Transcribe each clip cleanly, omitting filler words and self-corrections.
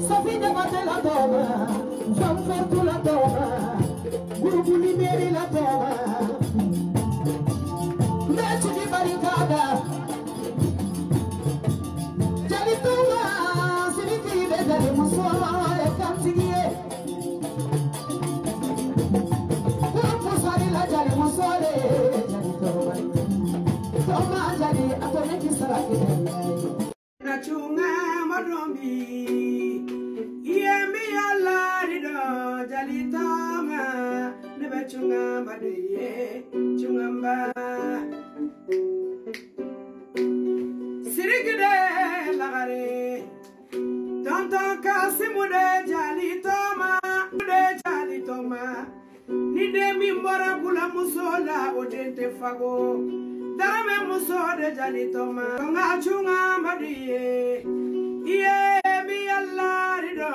Safi Diabaté la toma, Fanfortu la toma, Groupe Libéry la toma. Mbetigi barikada, Jali Toma, Sidiki be jali muso ye kantigi ye. Groupe Sari la jali muso le, Jali Toma. Toma jali atone kisara kile. Nachunga madombi. Yembi yallari do jali toma nebe chunga baduye chungamba sirigide lagare tonton Kasimu de jali toma de jali toma ni de mi mbora bula musola o dente fago darame muso de jali toma nga chunga baduye iye yallari do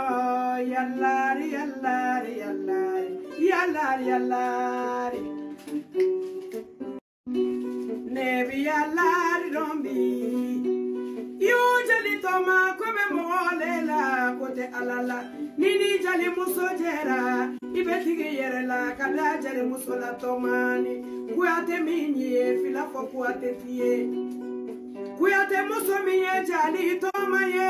yallari yallari yallari yallari yallari nebi yallari dombi yu jali toma ko be mole la kote alala nini jali muso jera ibetigi yere la kada jali muso la tomani kuyate minye fila fo kuyate tiye kuyate muso minye jali toma ye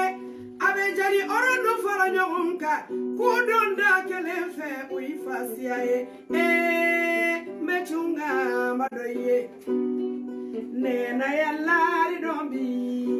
abe jali orondo fara ɲɔgɔn kan k'u don da kelen fɛ o y'i fasiya ye ee n bɛ cunga ma dɔ ye nɛnɛ yalari dɔn bi.